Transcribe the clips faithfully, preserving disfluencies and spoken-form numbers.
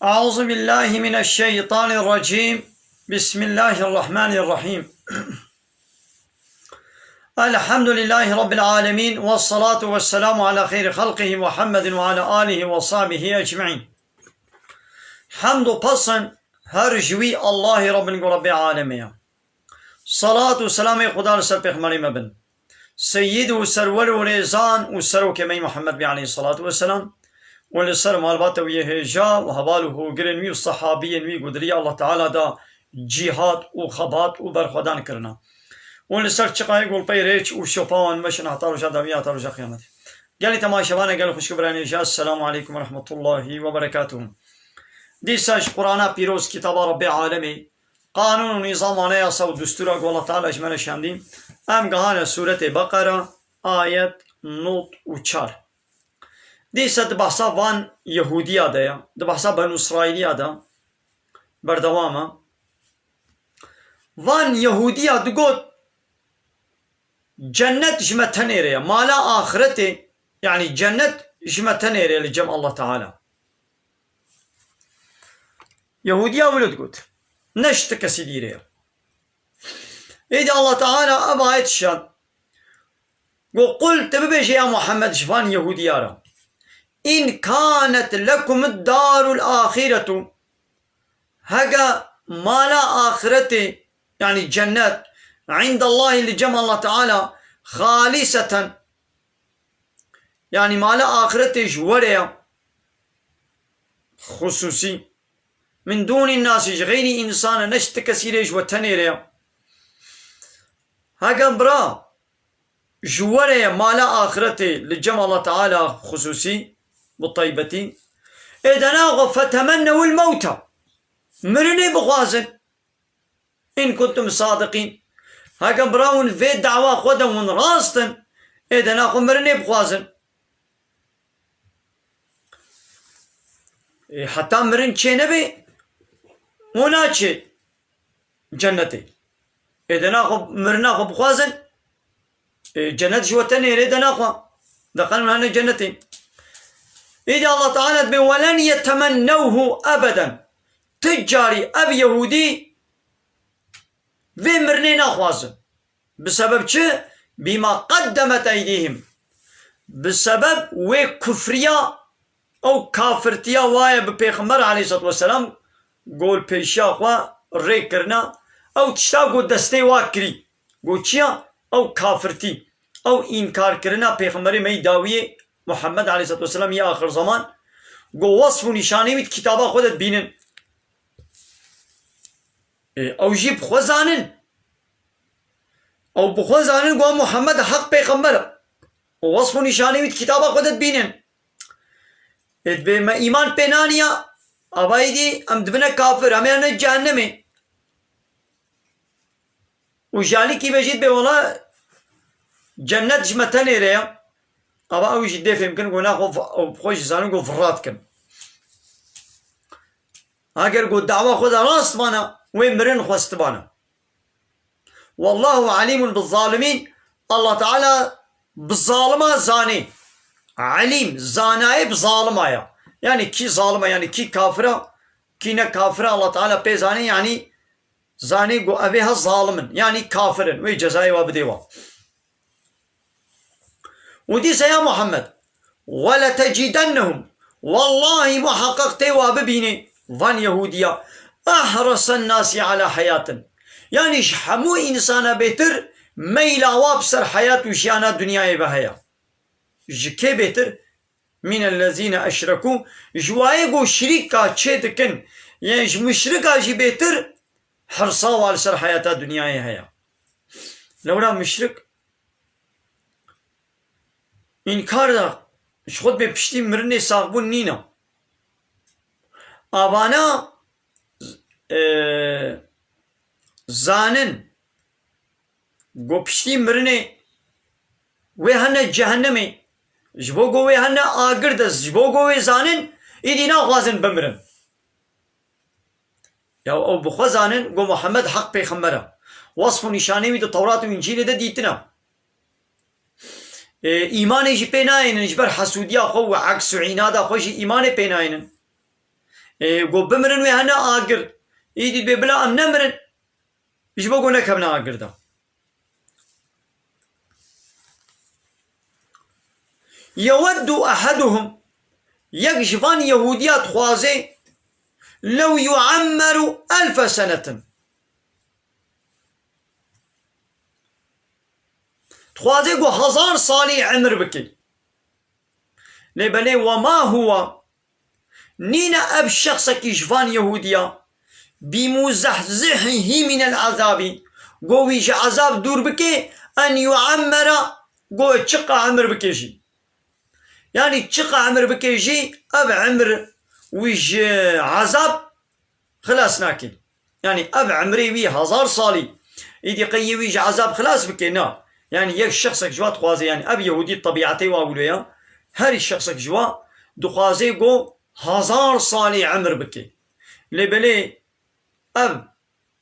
أعوذ بالله من الشيطان الرجيم. بسم الله الرحمن الرحيم. الحمد لله رب العالمين، والصلاة والسلام على خير خلقه محمد وعلى آله وصحبه أجمعين. Hemd û pesn her ji wî Allahê re bin ku Rebbê alemê ye. Salat û selamê Xuda li ser pêxemberê me bin. Seyîd û serwer û rêzan û serokê me yî Muhammed bî aleyhissalatu vesselam û li ser malbata wî yê hêja û heval û hogirên wî û sehabiyên wî ku di rêya Allah Teala da cîhad û xebat û berxwedan kirina. Û li ser çiqayê ku li pey rêç û şopa wan meşin heta roja dawî heta roja qiyametê. Gelî temaşevane, gelî xwişk û birayên hêja, Esselamu aleykum ve rahmetullahi ve berekatuhu. Dîsa ji Qur'ana pîroz, kitaba Rebbê alemê, qanûn û nîzam, anayasa û dustûra ku Allah Teala ji me re şandî, em gihane sûretê Beqera, ayet nod û çar. Dîsa di behsa van Yehûdiya de ye, di behsa Benû Îsraîliya de berdewam e. Van Yehûdiya digot, cennet ji me tenê re ye, mala axiretê, yanî cennet ji me tenê re ye li cem Allah Teala. Yehûdiya wilo digot. Ne ji ti kesî dî re ye. Êdî Allah Teala ev ayet şand. Got, "Qul, tu bibêje ya Muhammed ji van Yehûdiya re. In kanet lekum darul axiretu." Hege mala axiretê, yanî cennet, indallahî, li cem Allah Teala, xaliseten, yanî mala axiretê ji we re ye, xusûsî. Min dûnî nasî, ji xeyrî însan e, ne ji ti kesî re, ji we tenê re ye. Hege bira ji we re ye mala axiretê li cem Allah Teala xusûsî, bi taybetî, ê dena xwe fetemennewil mewta, mirinê bixwazin. In kuntum sadiqîn. Heke bira hûn vê dawa xwe de hûn rast in, ê dena xwe mirinê bixwazin. Ê, heta mirin çê nebe, hûn naçê cennetê. Ê dena xwe, mirina xwe bixwazin, ê, cennet ji we tenê re, dena xwe. Deqen hene cennetê. Îdî Allah Teala dibê, "Welen yetemennewhu ebeden." Ti carî ev Yehûdî vê mirinê naxwazin. Bi sebeb çi? "Bîma qeddemet eydîhim." Bi sebeb wê kufriya, ew kafirtiya waye bi Pêxember aleyhissalatu vesselam, gol pêşiya xwe rê kirina. Ew tişta ku destê wa kirî. Ku çiya? Ew kafirtî. Ew înkar kirina Pêxemberê me yî dawiyê Muhammed aleyhissalatu vesselam yê axir zaman. Ku wesf û nîşanê wî di kitaba xwe de dibînin. Ê, ew jî bi xwe zanin. Ew bi xwe zanin ku Muhammed heq pêxember e. Û wesf û nîşanê wî di kitaba xwe de dibînin. Ê, dibê me îman pê naniya, avayî dî em dibine kafir, em ê ne cehennemê. Û ji alîkî ve jî dibê wela cennet ji me tenê re ye. Ava ew jî dê fêm kin ku naxwe v-, ew bi xwe jî zanin ku vira dikin. Eger ku dawa xwe de rast bana, wê mirin xwestibana. Wallahu alimun bi zalimîn. Allah Teala bi zalima zanê. Alîm, zanayê bi zalima ya. Yani kî zalima, yani kî kafira, kî ne kafira Allah Teala pê zanê, yani zanê ku evê ha zalim in, yani kafir in. Wê cezayê wa bidê wa. Û dîsa ya Muhammed, "Weletecidennehum", wallahî muheqeq tê wa bibînê, van Yehûdiya, "ehresen nasi ala heyatin." Yanî ji hemû însana bêtir meyla wa bi ser heyat û jiyana dinyayê ve heye. Ji kê bêtir? "Mînellezîne eşrekû", ji wayê ku şirîka çê dikin, yên ji muşrika jî bêtir hirsa wa li ser heyata dinyayê heye. Lewra muşrik înkar da, ji xwe dibê piştî mirinê saxbûn nîne. Avana, e, zanin ku piştî mirinê wê hene cehennemê, ji bo ku wê hene agir de, ji bo ku wê zanin, îdî naxwazin bimirin. Ya ew bi xwe zanin ku Muhammed heq pêxember e. Wesf û nîşanê wî di Tewrat û Încîlê de dîtine. Ê, îmanê jî pê nayênin, ji ber hesûdiya xwe û eks û înada xwe jî îmanê pê nayênin. Ê, go bimirin wê hene agir. Îdî dibê bila em nemirin. Ji bo go nekevine agir de. Yeweddu eheduhum, yek ji van Yehûdiya dixwaze, lew yu'emmeru elfe senetin. Dixwaze ku hezar salî emir bike. Lê belê, we ma huwa, nîne ev şexsekî ji van Yehûdiya, bimuzehzihîhî mînel ezabî, go wî ji ezab dûr bike, en yu'emmera, go çiqa emir bike jî. Yanî çiqa emir bike jî, ev emir wî ji ezab xilas nake. Yanî ev emrê wî hezar salî, îdî qey yê wî ji ezab xilas bike, na. Yanî yek şexsek ji wa dixwaze, yanî ev Yehûdî tebîetê wa wilo ya, her şexsek ji wa dixwaze go hezar salî emir bike. Lê belê ev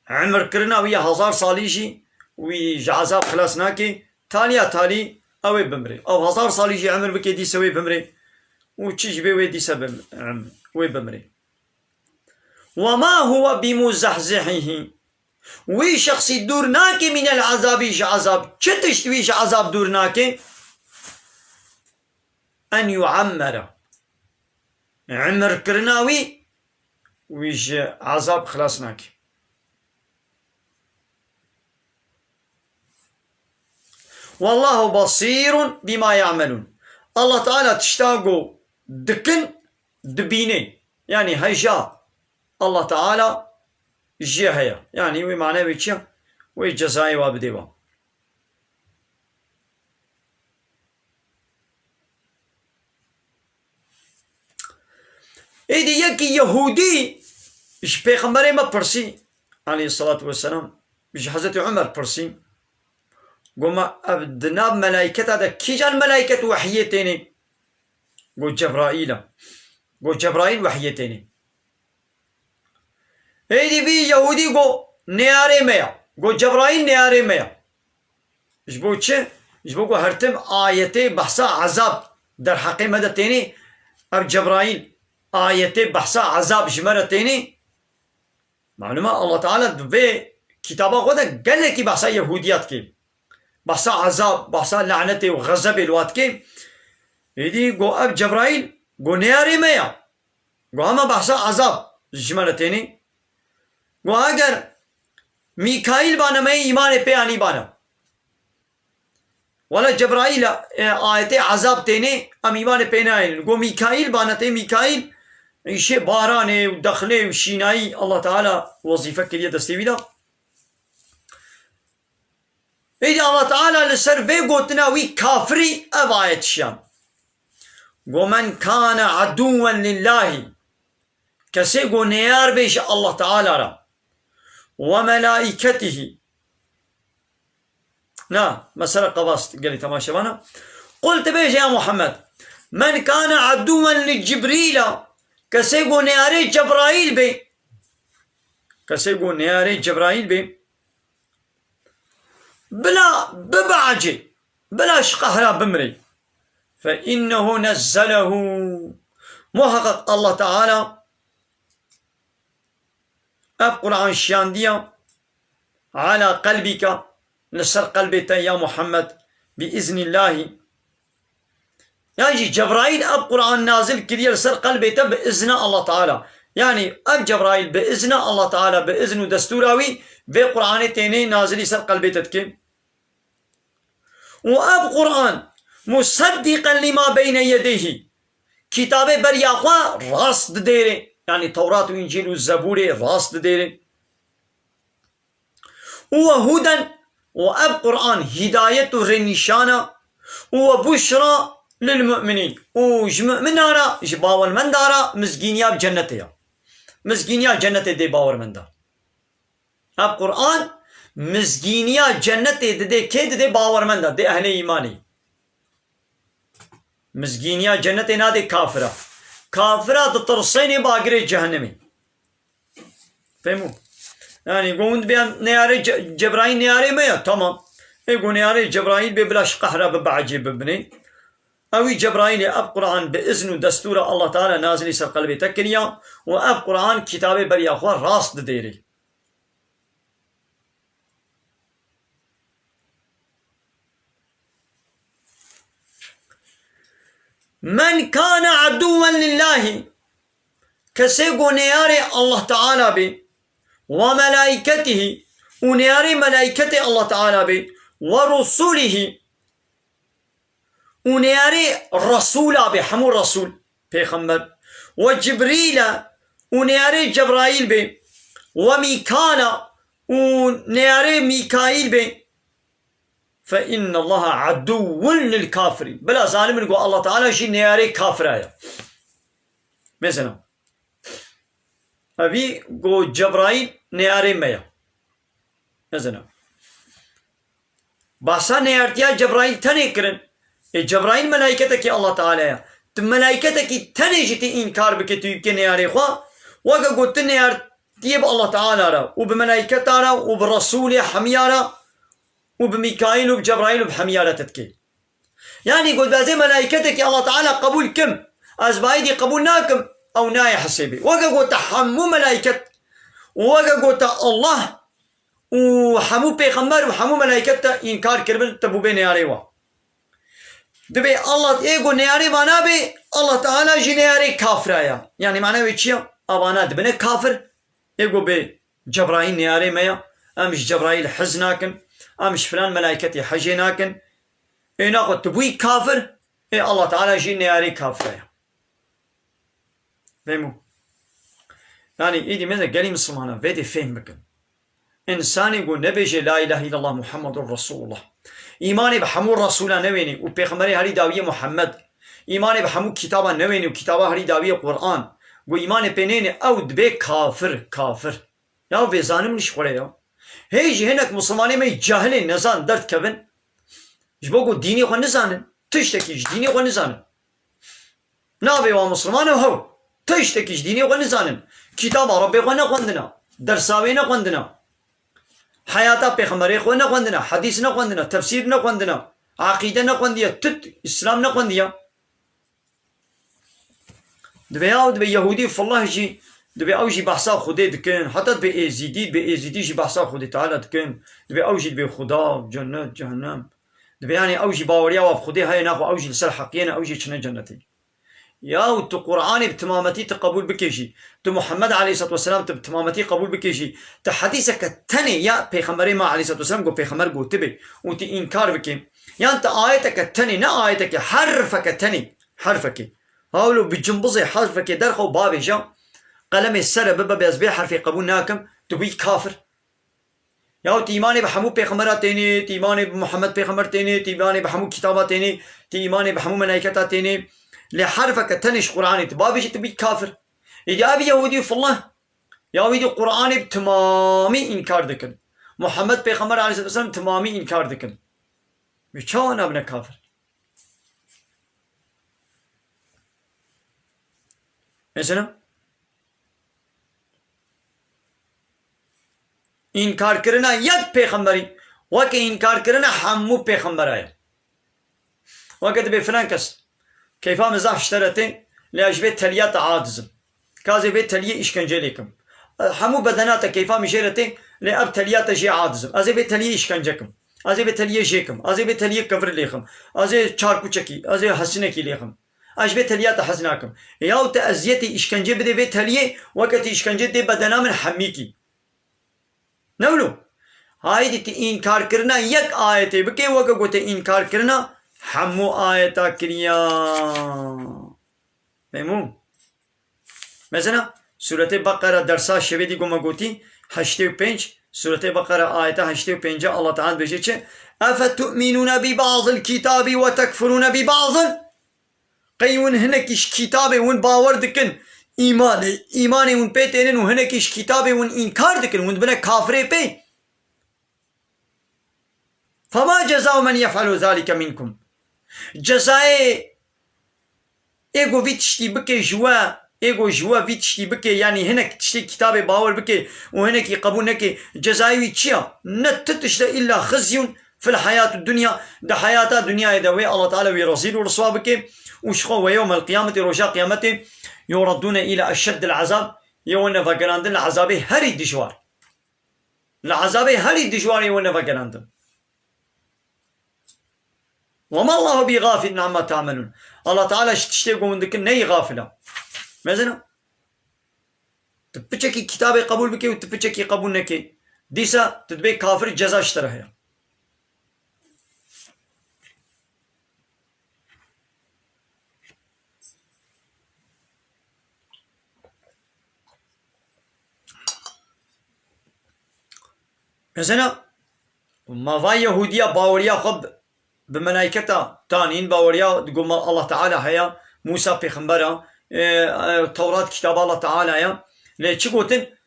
emirkirina wî ya hezar salî jî wî ji ezab xilas nake, taliya talî ew ê bimire. Ew hezar salî jî emir bike, dîse wê bimire. Û çi ji bê wê dîse bim-, em, wê bimire. Wema huwe bimuzehzihîhî. Wî şexsî dûr nake mînel ezabî, ji ezab. Çi tişt wî ji ezab dûr nake? En yu'ammere. Emirkirina wî, wî ji ezab xilas nake. Wallahu basîrun bîma ya'melûn. Allah Teala tişta ku dikin, dibîne. Yanî heja Allah Teala jê heye. Yanî wê mane wê çi ye? Wê cezayê wa bidê wa. Êdî yekî Yehûdî ji Pêxemberê me pirsî, aleyhisselatu vesselam, ji Hezretî Umer pirsî. Got, me ev di nav melayketa de kîjan melayket wehyê tênê? Got, Cebraîl e. Got, Cebraîl wehyê tênê. Êdî vî Yehûdî got, neyarê me ya. Got, Cebraîl neyarê me ya. Ji bo çi? Ji bo ku her tim ayetê behsa ezab derheqê me de tênê. Ev Cebraîl ayetê behsa ezab ji me re tênê. Malûm e, Allah Teala di vê kitaba xwe de gelekî behsa Yehûdiya dike. Behsa ezab, behsa lanetê û xezebê li wa dike. Êdî got, ev Cebraîl, got, neyarê me ya. Got, hema behsa ezab ji me re tênê. Got, eger Mîkaîl bane, me îmanê pê anî bane. Wele Cebraîl e, ayetê ezab tênê, em îmanê pê nayên. Got, Mîkaîl bane, tê Mîkaîl îşê baranê û dexlê û şînayî Allah Teala wezîfe kiriye destê wî de. Êdî Allah Teala li ser vê gotina wî kafirî ev ayet şiyan. Got, men kane aduwen lillahî. Kesê ku neyar bê ji Allah Teala re. Ve melaîketihî. Na, mesela qevast gelî temaşevana. Qul, tu bêje ya Muhammed. Men kane aduwen li Cibrîla. Kesê ku neyarê Cebraîl bê. Kesê ku neyarê Cebraîl bê. Bila bibacê, bila ji qehra bimrê. Fe innehu nezzelehu. Muheqeq Allah Teala ev Qur'an şiyandiya ala qelbîka, li ser qelbê te ya Muhammed, bi iznillahî. Yan jî Cebraîl ev Qur'an nazil kiriye li ser qelbê te bi izna Allah Teala. Yanî ev Cebraîl bi izna Allah Teala, bi izn û destûra wî vê Qur'anê tênê nazilî ser qelbê te dike. Û ev Qur'an museddiqen lima beyne yedeyhî. Kitabê beriya xwe rast didêrê. Yanî Tewrat û Încîl û Zebûrê rast didêrê. Û we huden, û ev Qur'an hidayet û rênîşan e, û we buşra lil mu'minîn, û ji mu'minan re, ji bawermendan re mizgîniya cennetê ye. Mizgîniya cennetê dê bawermendan. Ev Qur'an mizgîniya cennetê didê kê? Didê bawermendan, dê ehlê îmanê. Mizgîniya cennetê nadê kafira. Kafira ditirsênê bagirê cehennemê. Fehmû? Yanî, go hûn dibêyan neyarê Ce-, Cebraîl neyarê me ya, tamam. Ê go neyarê Cebraîl bê, bila ji qehra bibecê bibinê. Ewî Cebraîlê ev Quran bi izn û destûra Allah Teala nazilî ser qelbê te kiriya û ev Quran kitabê beriya xwe rast didêrê. Men kane aduwen lillahî, kesê ku neyarê Allah Teala bê, we melaîketihî, û neyarê melaîketê Allah Teala bê, we rusulihî, û neyarê resûla bê, hemû resûl, pêxember, we Cibrîl e, û neyarê Cebraîl bê, we Mîkal e, û neyarê Mîkaîl bê, fe innallaha aduwwun lil kafirîn. Bila zalim in ku Allah Teala jî neyarê kafira ye. Mesela, evî ku Cebraîl neyarê me ye. Mesela, bahsa neyartiya Cebraîl tenê kirin. Ê Cebraîl melaîketekî Allah Teala ye. Tu melaîketekî tenê jî tu înkar bike, tu bike neyarê xwe, weke ku tu neyartiyê bi Allah Teala re û bi melaîketa re û bi Resûlê hemiya re û bi Mîkaîl û bi Cebraîl û bi hemiya re te dikê. Yanî got, ez ê melaîketekî Allah Teala qebûl kim, ez bi aîdî qebûl nakim, ew nayê hesêbê. Weke gote hemû melaîket û weke gote Allah û hemû pêxember û hemû melaîket te înkar kiribin, te bûbê neyarê wa. Dibê Allah ê ku neyarê vana bê, Allah Teala jî neyarê kafira ya. Yanî mana wê çi ya? Avana dibine kafir. Ê ku bê Cebraîl neyarê me ya, em ji Cebraîl hez nakin, em ji filan melaîketê hejê nakin. Ê naxwe tu bûyî kafir, ê Allah Teala jî neyarê kafira ya. Fehmû? Yanî, îdî me de gelî misilmanan vê dê fêhm bikin. Însanê ku nebêje la îlahe îllallah Muhammedur Resulullah, îmanê bi hemû resûla newênê û pêxemberê herî dawiyê Muhammed, îmanê bi hemû kitaba newênê û kitaba herî dawiyê Quran, ku îmanê pê nênê, ew dibe kafir, kafir. Ya vê zanim nîş xwe re ya. Hê jî hinek misilmanê me cahilê nezan derdikevin. Ji bo ku dînê xwe nizanin. Tiştekî ji dînê xwe nizanin. Navê wan misilman e hew. Tiştekî ji dînê xwe nizanin. Kitaba Rebbê xwe nexwendina. Dersa wê nexwendina. Heyata pêxemberê xwe nexwendina. Hedîs nexwendina. Tefsîr nexwendina. Aqîde nexwendiye. Tut Îslam nexwendiye. Dibê ya, dibê Yehûdî fillah jî, dibê ew jî behsa Xwedê dikin. Heta dibê Êzîdî, dibê Êzîdî jî behsa Xwedê Teala dikin. Dibê ew jî dibê Xuda, cennet, cehennem. Dibê, yanî, ew jî baweriya wa bi Xwedê heye, naxwe ew jî li ser heqiyê ne, ew jî çine cennetê. Yaw tu Qur'anê bi timametî tu qebûl bikê jî, tu Muhammed aleyhisselatu vesselam tu bi timametî qebûl bikê jî, tu hedîseke tenê ya Pêxemberê me aleyhisselatu vesselam ku Pêxember gotibê û tu înkar bikê, yan tu ayeteke tenê, ne ayeteke, herfeke tenê, herfekê. Hawlo bi cimbizê herfekê derxe û bavêje, qelemê sere bibe, bê ez vê herfê qebûl nakim, tu bûyî kafir. Yaw tu îmanê bi hemû pêxembera tênê, tu îmanê bi Muhammed pêxember tênê, tu îmanê bi hemû kitaba tênê, tu îmanê bi hemû melaîketa tênê. Lê herfeke tenê ji Qur'anê tu bavêjî, tu bî kafir. Îdî ev Yehûdî û fillah, ya wî dî Qur'anê bi timamî înkar dikin. Muhammed pêxember aleyhisselatu vesselam timamî înkar dikin. Wî çawa nabine kafir? Mesela, înkarkirina yek pêxemberî weke înkarkirina hemû pêxembera ye. Weke dibê filan kes, keyfa min zaf ji te re tê, lê ez ji vê teliya te aciz im. Ka ez ê vê teliyê îşkence lê kim. Hemû bedena te keyfa min jê re tê, lê ev teliya te jê aciz im. Ez ê vê teliyê îşkence kim. Ez ê vê teliyê jê kim. Ez ê vê teliyê kevir lê xim. Ez ê çarkûçekî, ez ê hesinekî lê xim. Ez ji vê teliya te hez nakim. Yaw te eziyetê îşkencê bidê vê teliyê, weke tu îşkencê dê bedena min hemîkî. Ne wilo? Haydi tu înkarkirina yek ayetê bike, weke ku te înkarkirina hemû ayeta kiriya. Fehmû? Mesela, Sûretê Beqera dersa şevê dî ku me gotî, heştê û pênc, Sûretê Beqera ayeta heştê û pênc, Allah Teala dibêje çi? Efetu'minûne bi ba'zil kitâbi ve tekfurûne bi ba'zin? Qey hûn hinekî ji kitabê hûn bawer dikin, îmanê, îmanê hûn pê tênin û hinekî ji kitabê hûn înkar dikin, hûn dibine kafirê pê? Fema cezau men yef'alu zalike minkum. Cezayê ê ku vî tiştî bike ji we, ê ku ji we vî tiştî bike, yanî hinek tiştê kitabê bawer bike û hinekî qebûl neke, cezayê wî çi ya? Ne tu tişt e îlla xizyun, fil hayatid dunya, di heyata dinyayê de wê Allah Teala wî rezîl û riswa bike û ji xwe we yewmel qiyametê, roja qiyametê, yureddûne îlâ eşeddil ezab, yê wene vegerandin li ezabê herî dijwar. Li ezabê herî dijwar yê wene vegerandin. Ve ma Allahu bi gafilin amma ta'melun. Allah Teala ji tiştê ku hûn dikin neyê gafil e. Mezina. Tu piçekî kitabê qebûl bikî û tu piçekî qebûl nekî. Dîsa tu dibê kafir, ceza ji te re heye. Mesela, ma va Yehûdiya baweriya xwe bi, bi melayketa tanîn, baweriya digo ma Allah Teala heye, Mûsa pêxember e, e, e, Tewrat kitaba Allah Teala ye. Lê çi gotin?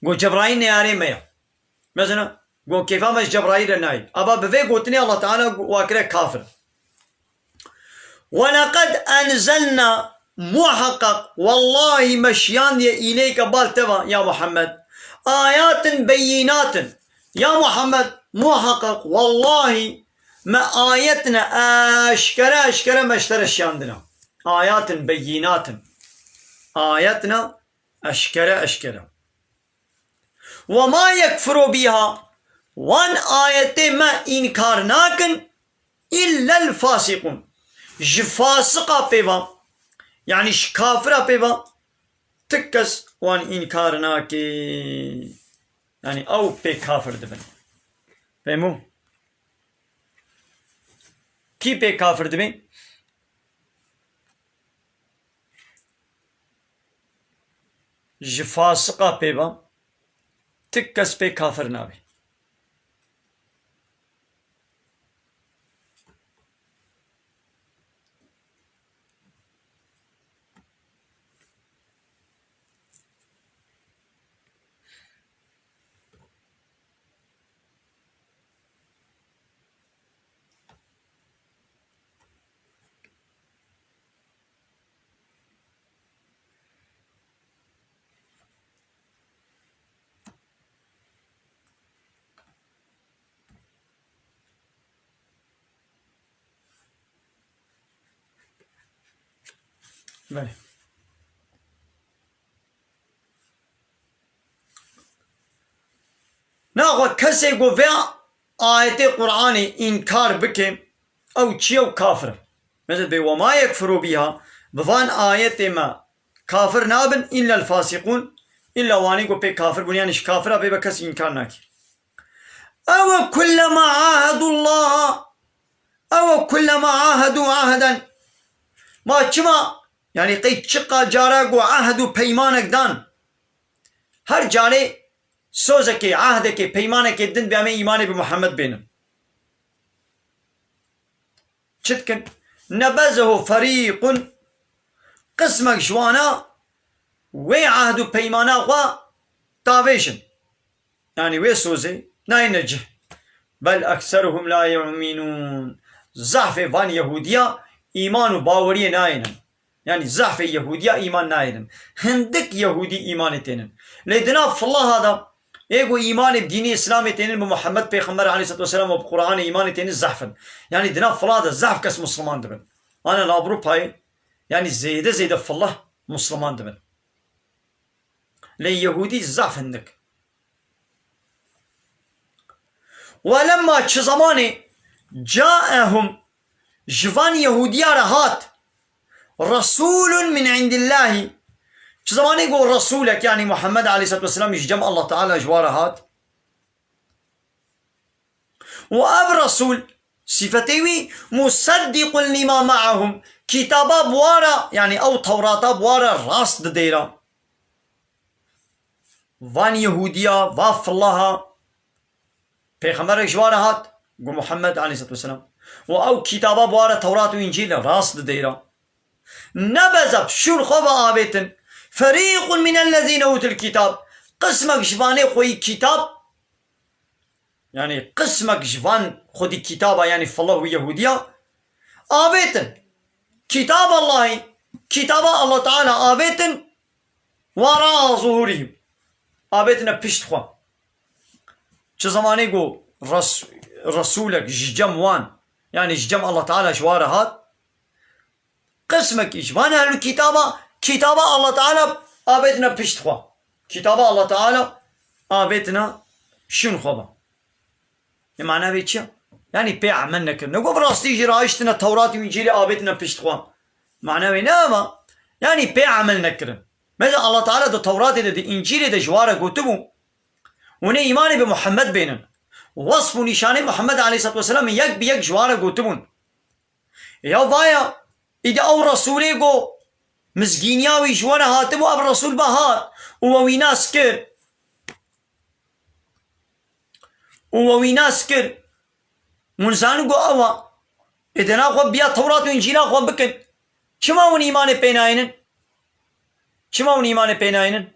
Got Cebraîl neyarê me ye. Mesela, got kêfa me ji Cebraîl re nayê. Aba bi vê gotinê Allah Teala wa kire kafir. Welaqad enzelna, muheqeq, wellahî me şiyandiye, îleyke bal te ve, ya Muhammed, ayatin beyînatin. Ya Muhammed, muheqeq, wellahî me ayetine eşkere eşkere me ji te re şiyandine. Ayatin beyînatin. Ayetine eşkere eşkere. Ve ma yekfuru biha, wan ayetê me înkar nakin, illel fasikun. Ji fasiqa pê ve, yanî ji kafira pê ve, ti kes wan înkar nake. Yanî ew pê kafir dibin. Fehmû? Kî pê kafir dibin? Ji fasiqa pê ve, ti kes pê kafir nabe. Belê. Naxwe kesê ku vê ayetê Qur'anê înkar bike, ew çi ye? Ew kafir e. Mesela bê, "Ve ma yekfuru biha", bi van ayetê me kafir nabin, "illel fasikun", illa wanî ku pê kafir bûn, yanî ji kafira bê be kes înkar nake. Ewe kullema ahedullaha, ewe kullema ahedu ahden. Ma çima, yanî qey çiqa cara ku ahd û peymanek dan, her carê sozekê, ahdekê, peymanekê din bê em ê îmanê bi Muhammed bênin. Çi dikin? Nebezehu ferîqun, qismek ji wana wê ahd û peymana xwe tavêjin. Yanî wê sozê nayêne cih. Bel ekseruhum la yu'minûn. Zehfê van Yehûdiya îman û baweriyê nayênin. Yanî zehfê Yehûdiya îman nayênin. Hindik Yehûdî îmanê tênin. Lê di nav filaha de ê ku îmanê bi dînê Îslamê tênin, bi Muhammed Pêxember aleyhisselatu vesselam û bi Qur'anê îmanê tênin zehf in. Yanî di nav filaha de zehf kes Musliman dibin. Ana li Ewropayê, yanî zêde zêde filah Musliman dibin. Lê Yehûdî zehf hindik. Welemma çi zemanê caehum ji van Yehûdiya re hat Resûlun min indillahî, çi zemanê ku Resûlek, yanî Muhammed aleyhisselatu vesselam ji cem Allah Teala ji wa re hat. Û ev Resûl, sîfetê wî, museddiqun lima maahum, kitaba bi wa re, yanî ew Tewrata bi wa re rast didêra. Van Yehûdiya, va filaha, pêxemberek ji wa re hat, got Muhammed aleyhisselatu vesselam. Û ew kitaba bi wa re Tewrat û Încîl rast didêra. Nebeze, bi şûr xwe ve avêtin. Ferîqun minellezîne utul kitab. Qismek ji vanê xweyî kitab, yanî qismek ji van xwedî kitaba, yanî filah û Yehûdiya, avêtin. Kitab Allahî, kitaba Allah Teala avêtin. Wera zuhurihim. Avêtine pişt xwe. Çi zemanê ku res-, Resûlek ji cem wan, yanî ji cem Allah Teala ji wan re hat, qismekî ji van ehlul kitaba, kitaba Allah Teala avêtine pişt xwe. Kitaba Allah Teala avêtine şûn xwe ve. Ê mana vê çi ye? Yanî pê emel nekirin. Ne ku bi rastî jî rahiştine Tewrat û Încîlê avêtine pişt xwe. Mana wê ne eva. Yanî pê emel nekirin. Mesela Allah Teala di Tewratê de, di Încîlê de ji wan re gotibû, hûn ê îmanê bi Muhammed bênin. Wesf û nîşanê Muhammed aleyhisselatu vesselam yek bi yek ji wan re gotibûn. Ya vaya, îdî ew Resûlê ku mizgîniya wî ji we re hatibû, ev Resûl ve hat û we wî nas kir. Û we wî nas kir. Hûn zanin ku ew e. Ê dê naxwe biya Tewrat û Încîla xwe bikin. Çima hûn îmanê pê nayênin? Çima hûn îmanê pê nayênin?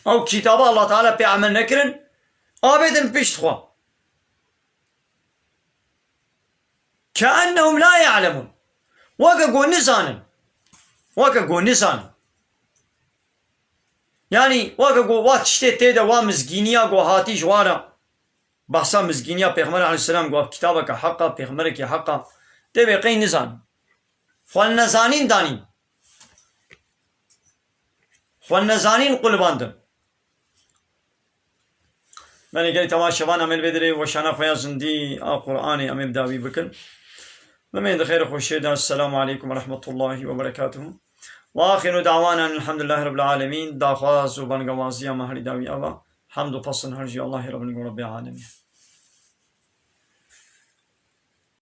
Ew kitaba Allah Teala pê emel nekirin, avêtin pişt xwe. Keennehum la ya'lemun. Weke ku nizanin. Weke ku nizanin. Yanî, weke ku wa tiştê tê de, wa mizgîniya ku hatî ji wan re, behsa mizgîniya Pêxember aleyhisselam ku ev kitabeke heq e, pêxemberekî heq e, tê vê qey nizanin. Xwe li nezanîn danîn. Xwe nezanîn qulibandin. Belê gelî temaşevan, em ê li vê derê weşana xwe ya zindî a Qur'anê em ê bi dawî bikin. Bimên di xêr û xweşiyê de. Esselamu aleykum ve rahmetullahi ve berekatuhu. Ve axiru da'wana elhamdulillahi rabbil alemin. Daxwaz û bangewaziya me herî dawî ev e. Hemd û pesn her jî Allahê Rabbin û Rabbê alemî.